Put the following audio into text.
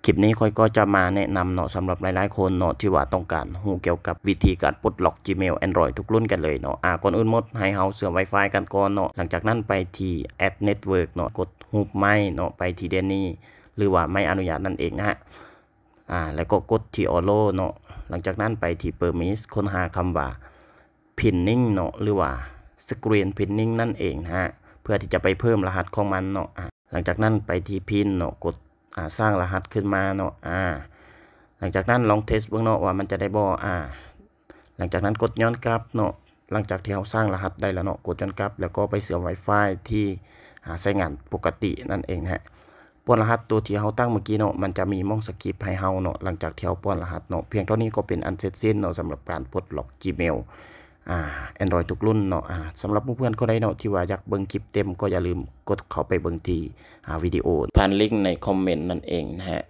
ຄລິບນີ້ຂ້ອຍກໍຈະມາແນະນຳເນາະ ສຳລັບຫຼາຍໆຄົນເນາະ ທີ່ວ່າຕ້ອງການຮູ້ກ່ຽວກັບວິທີການປົດລັອກ Gmail Android ທຸກລຸ້ນກັນເລີຍເນາະ. ອາ ກ່ອນອື່ນໝົດໃຫ້ເຮົາເຊື່ອມ Wi-Fi ກັນກ່ອນເນາະ. ຫຼັງຈາກນັ້ນໄປທີ່ Add Network ເນາະ, ກົດຮູບໄມ້ເນາະ, ໄປທີ່ Deny ຫຼືວ່າໄມ້ອະນຸຍາດນັ້ນເອງນະຮະ. ອາ ແລ້ວກໍກົດທີ່ Allow ເນາະ. ຫຼັງຈາກນັ້ນໄປທີ່ Permission ຄົ້ນຫາຄຳວ່າ Pinning ເນາະ ຫຼືວ່າ Screen Pinning ນັ້ນເອງນະຮະ ເພື່ອທີ່ຈະໄປເພີ່ມລະຫັດຂອງມັນເນາະ. ອາ ຫຼັງຈາກນັ້ນໄປທີ່ Pin ເນາະ, ກົດ ອາ ສ້າງລະຫັດຂຶ້ນມາເນາະ. ອາ ຫຼັງຈາກນັ້ນລອງເທສເບິ່ງເນາະວ່າມັນຈະໄດ້ບໍ່. ອາ ຫຼັງຈາກນັ້ນກົດຍ້ອນກັບເນາະ. ຫຼັງຈາກທີ່ເຮົາສ້າງລະຫັດໄດ້ແລ້ວເນາະ, ກົດຍ້ອນກັບ ແລ້ວກໍໄປເຊື່ອມ Wi-Fi ທີ່ ອາ ໃຊ້ງານປົກກະຕິນັ້ນເອງນະຮະ. ປ້ອນລະຫັດໂຕທີ່ເຮົາຕັ້ງເມື່ອກີ້ເນາະ, ມັນຈະມີໝ່ອງສະກິບໃຫ້ເຮົາເນາະ. ຫຼັງຈາກທີ່ເຮົາປ້ອນລະຫັດເນາະ, ພຽງເທົ່ານີ້ກໍເປັນອັນເສັດສິ້ນເນາະ ສຳລັບການປົດລັອກ Gmail ອາ Android ທຸກລຸ້ນເນາະ. ອາ ສຳລັບໝູ່ເພື່ອນຄົນໃດເນາະ ທີ່ວ່າຢາກເບິ່ງຄລິບເຕັມ ກໍຢ່າລືມກົດເຂົ້າໄປເບິ່ງທີ່ ອາ ວິດີໂອຜ່ານລິ້ງໃນຄອມເມັນນັ້ນເອງນະຮະ.